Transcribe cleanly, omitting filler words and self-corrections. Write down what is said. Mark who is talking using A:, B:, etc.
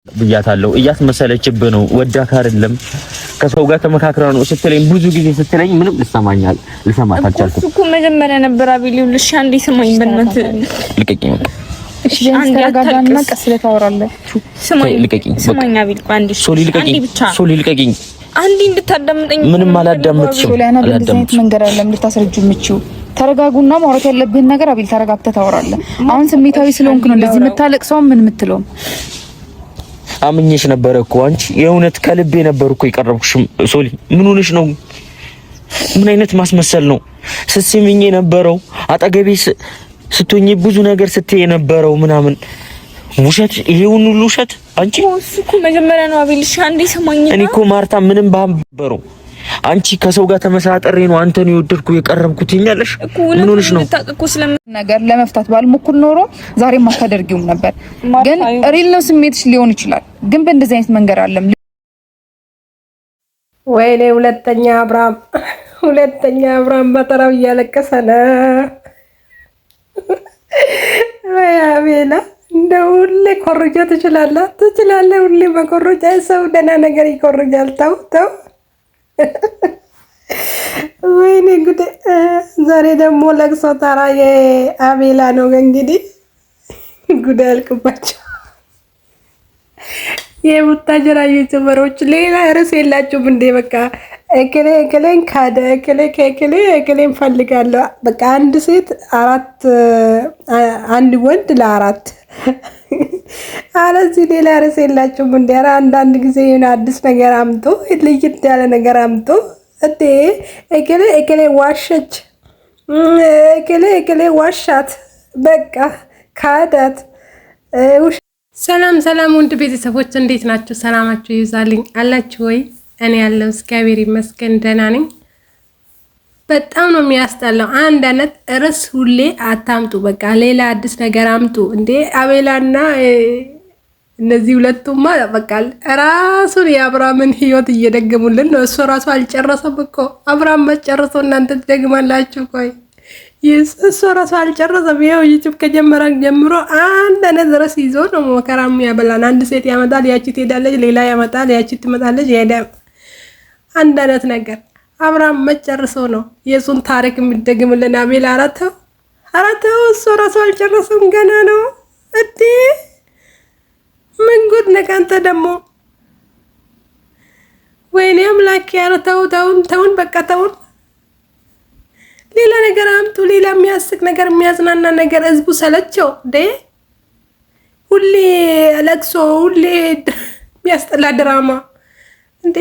A: ብያታለሁ። እያስመሰለችብህ ነው፣ ወዳክ አይደለም፣ ከሰው ጋር ተመካክራ ነው ስትለኝ፣ ብዙ ጊዜ ስትለኝ ምንም ልሰማኛል ልሰማት አልቻልኩም።
B: እሱ እኮ መጀመሪያ ነበር አቤል። ይኸውልሽ አንዴ ስማኝ፣ በእናትህ።
A: ልቀቂኝ።
C: እሺ ተረጋጋና ቀስ ብለህ ታወራለህ።
B: ስማኝ፣
A: ልቀቂኝ።
B: ስማኝ አቤል፣ ቆይ አንዴ፣
A: ሶሊ ልቀቂኝ፣ ሶሊ ልቀቂኝ።
B: አንዴ እንድታዳምጠኝ።
A: ምንም አላዳምጥሽም።
C: ሶሊያና፣ በእንደዚህ አይነት መንገድ አይደለም ልታስረጂው የምችው። ተረጋጉና ማውራት ያለብህን ነገር አቤል ተረጋግተህ ታወራለህ። አሁን ስሜታዊ ስለሆንክ ነው እንደዚህ የምታለቅሰው ምን የምትለውም።
A: አምኜሽ ነበረ እኮ፣ አንቺ የእውነት ከልቤ ነበር እኮ የቀረብኩሽ። ሶሊ፣ ምን ሆነሽ ነው? ምን አይነት ማስመሰል ነው? ስትስሚኝ የነበረው፣ አጠገቤ ስትሆኚ ብዙ ነገር ስትይ የነበረው ምናምን ውሸት፣ ይሄውን ሁሉ ውሸት አንቺ።
B: እሱ እኮ መጀመሪያ ነው አቤል። እሺ አንዴ ስማኝ።
A: እኔ እኮ ማርታ ምንም ባንበረው አንቺ ከሰው ጋር ተመሳጥሬ ነው አንተን የወደድኩ የቀረብኩት ትይኛለሽ። ምን ሆነሽ ነው?
C: ነገር ለመፍታት ባልሞክር ኖሮ ዛሬም አታደርጊውም ነበር። ግን real ነው ስሜትሽ ሊሆን ይችላል። ግን በእንደዚህ አይነት መንገድ አለም።
D: ወይኔ ሁለተኛ አብርሃም፣ ሁለተኛ አብርሃም በተራው እያለቀሰ ነው። ወይ አቤላ፣ እንደ ሁሌ ኮርጆ ትችላለህ፣ ትችላለህ። ሁሌ መኮረጃ፣ ሰው ደህና ነገር ይኮርጃል። ተው ተው። ወይኔ ጉዴ! ዛሬ ደግሞ ለቅሶ ተራ የአቤላ ነው። እንግዲህ ጉዴ ያልቅባቸው። የቡታጀራ ዩቲዩበሮች ሌላ ርዕስ የላችሁም እንዴ? በቃ እክሌ እክሌን ካደ፣ እክሌ ከእክሌ እክሌን ፈልጋለሁ። በቃ አንድ ሴት አራት፣ አንድ ወንድ ለአራት አለዚህ ሌላ ርዕስ የላችሁም እንዴ? ኧረ አንዳንድ ጊዜ የሆነ አዲስ ነገር አምጡ፣ ለየት ያለ ነገር አምጡ። እንዴ እክሌ እክሌ ዋሸች፣ እክሌ እክሌ ዋሻት፣ በቃ ካዳት።
E: ሰላም ሰላም፣ ውድ ቤተሰቦች እንዴት ናችሁ? ሰላማችሁ ይብዛልኝ አላችሁ ወይ? እኔ ያለው እግዚአብሔር ይመስገን ደህና ነኝ። በጣም ነው የሚያስጠላው። አንድ አይነት ርዕስ ሁሌ አታምጡ። በቃ ሌላ አዲስ ነገር አምጡ እንዴ! አቤላና እነዚህ ሁለቱማ በቃ ራሱን የአብርሃምን ህይወት እየደገሙልን ነው። እሱ ራሱ አልጨረሰም እኮ። አብርሃም መጨረሰው እናንተ ትደግማላችሁ። ቆይ እሱ ራሱ አልጨረሰም። ይኸው ዩቲዩብ ከጀመረ ጀምሮ አንድ አይነት ርዕስ ይዞ ነው መከራ ያበላን። አንድ ሴት ያመጣል፣ ያቺ ትሄዳለች፣ ሌላ ያመጣል፣ ያቺ ትመጣለች። ሄደ አንድ አይነት ነገር። አብርሃም መጨርሶ ነው የእሱን ታሪክ የሚደግምልን አቤል። ኧረ ተው፣ ኧረ ተው፣ እሱ ራሱ አልጨረሰም ገና ነው። እንዴ ምን ጉድ ነህ አንተ ደግሞ! ወይኔ አምላኬ! ኧረ ተው ተውን ተውን፣ በቃ ተውን። ሌላ ነገር አምጡ። ሌላ የሚያስቅ ነገር፣ የሚያዝናና ነገር። ህዝቡ ሰለቸው እንዴ! ሁሌ ለቅሶ፣ ሁሌ የሚያስጠላ ድራማ እንዴ!